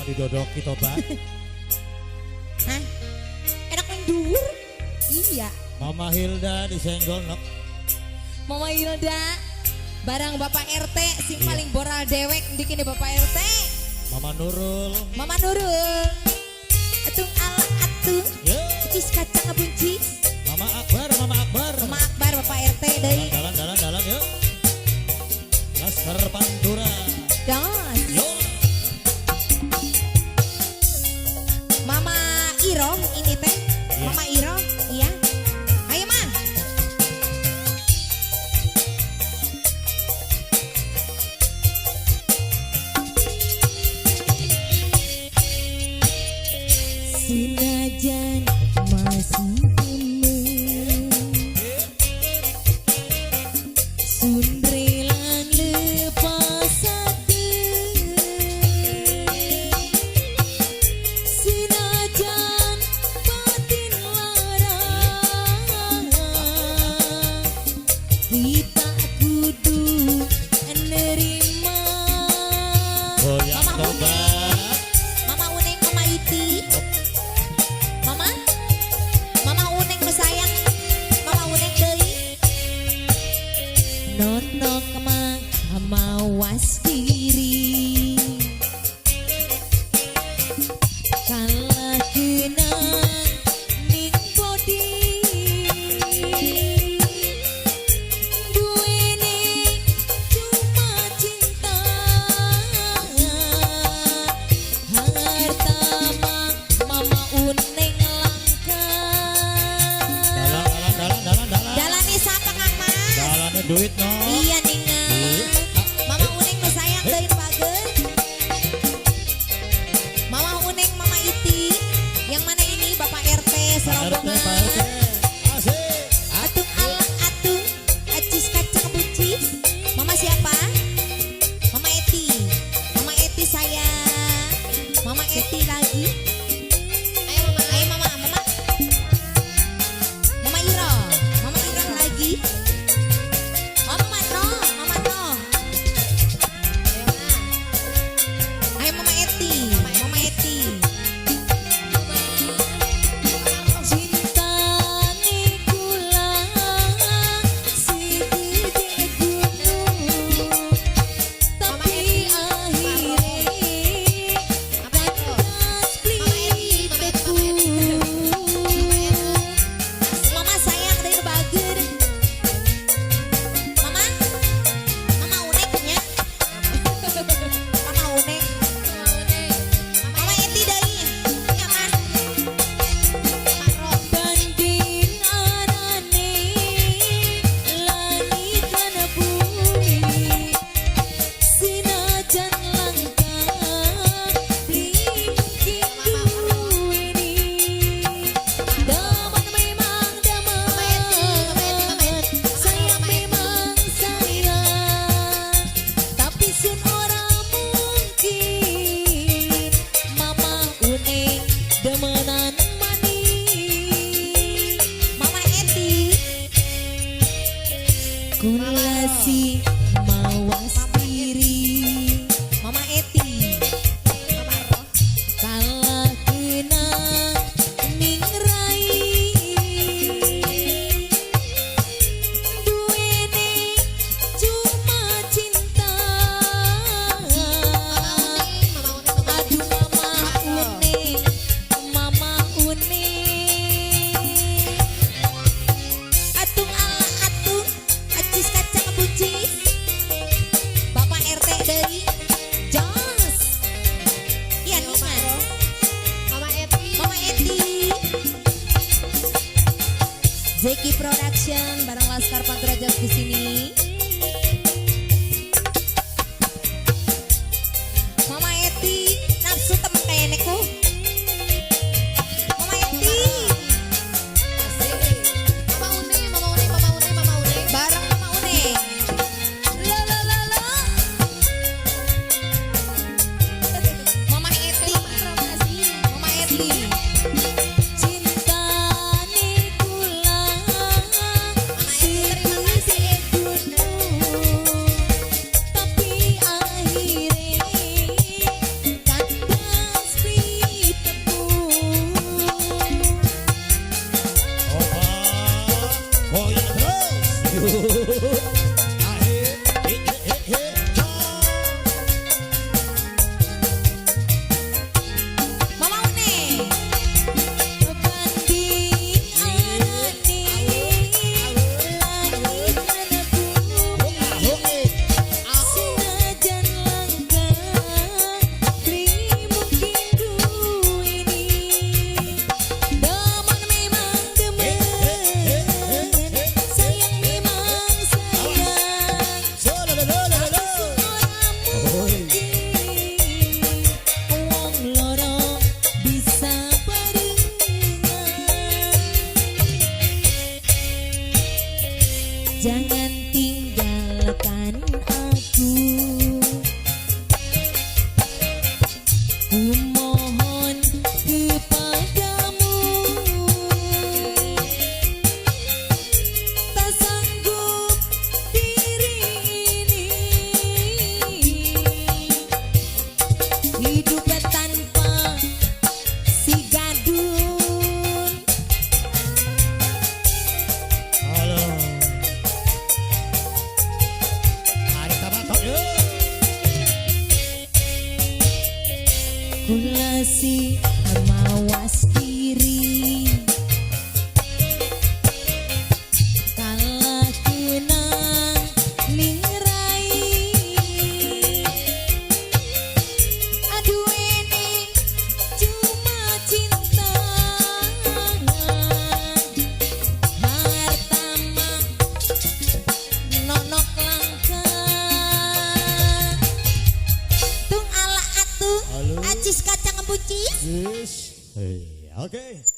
Cuma didodoki tobat. Hah? Enak main dhuwur? Iya. Mama Hilda disenggol nok. Mama Hilda barang Bapak RT sing Iya. paling boral dewek dikini Bapak RT. Mama Nurul. Mama Nurul. Atung ala atung. Yo. Cis kacang buncis. Mama Akbar, Mama Akbar. Mama Akbar Bapak RT deui. Dalan, dalan, dalan, yuk. Laskar Pantura. Dos. Yo. Mama Iroh ini teh. Iya. Mama Iroh, iya. Ayo Ma. Senajan masih temen sun relang lepasaken senajan batin larang kita kudu nerima. Goyang Mama tobat. Uneng, Mama Uneng, Mama Iti, Mama, Mama Uneng nu sayang, Mama Uneng deui. Nonok mah mawas diri kalah kenang ning bodi duene cuma cinta harta mah Mama Uneng langka. Dalan, dalan, dalan, dalan, dalan. Dalane sapa Kang Mas? Dalane duit no. Iya ningan. Iya. Mama Uneng nu sayang deui nu bager. Mama Uneng, Mama Iti. Yang mana ini Bapak RT Pak RT, serombongan. Pak RT. Asik. Atung ala atung, acis kacang buncis. Mama siapa? Mama Eti. Mama Eti sayang. Mama Eti lagi. Ayo Mama, ayo Mama, Mama. Mama Iro, Mama Iro lagi. Oh, Mama No, Mama No. Ayo Mama Eti, Mama Eti. Cintane kula segede gunung, tapi akhire kandas beli tepu. Mama sayang dari bager. Mama, Mama Unek nya. Mama Unek. Mama Eti deui. Ya Mas. Banding arane langit lan bumi senajan langka beli mungkin duweni daman memang daman sayang memang sayang tapi sun ora mungkin Mama Uneng demenan maning. Mama Eti kula si mawas diri. Mama Eti kalah kenang ning rai duene cuma cinta. Aduh Mama Uneng, Mama Uneng. Atung ala atung, acis kacang buncis. Bapak RT deui. Jos. Iya nih Mas. Mama Eti. Mama Eti. Zeki Production bareng Laskar Pantura Jos di sini. Mama Eti, nafsu temen kayak neku. Mama Eti, Mama Une, Mama Une, Mama Une, Mama Une. Bareng Mama Uneng. Lo lo lo lo. Mama Eti, Mama Eti. Cintane kula Mama Eti, terima kasih. segede gunung. Ku mohon kepadamu, tak sanggup diri ini hidup tanpa si gadun. Halo. Mari kita batok yuk. Kula si mawas diri, kalah kenang ning rai. Aduh, ini cuma cinta, harta mah nonok langka. Tung ala atuh. Halo. Acis kacang buncis. Yes. Hey, oke.